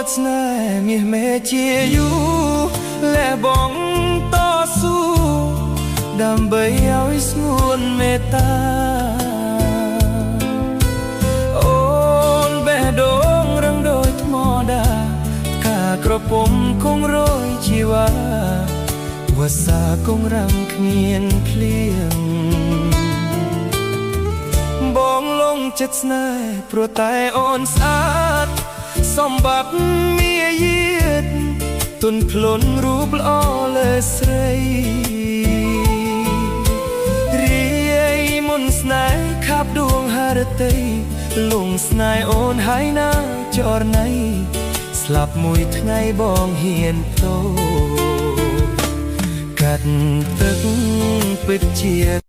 ចិត្តស្នេហ៍មាសមេជាយូរលះបង់តស៊ូដើម្បីឲ្យស្ងួនមេត្តាអូនបេះដូងរឹងដូចថ្មដាការក្រពុំគង់រយជីវ៉ាវស្សាគង់រំគ្មានភ្លៀង បងលងចិត្តស្នេហ៍ព្រោះតែអូនស្អាតសម្បត្តិមាយាទទុនភ្លុនរូបល្អលើស្រីរាយមុនស្នេហ៍ខាប់ដួងហរតីលងស្នេហ៍អូនហើយណាចរណៃស្លាប់មួយថ្ងៃបងហ៊ានទោកាត់ទឹកពិតជា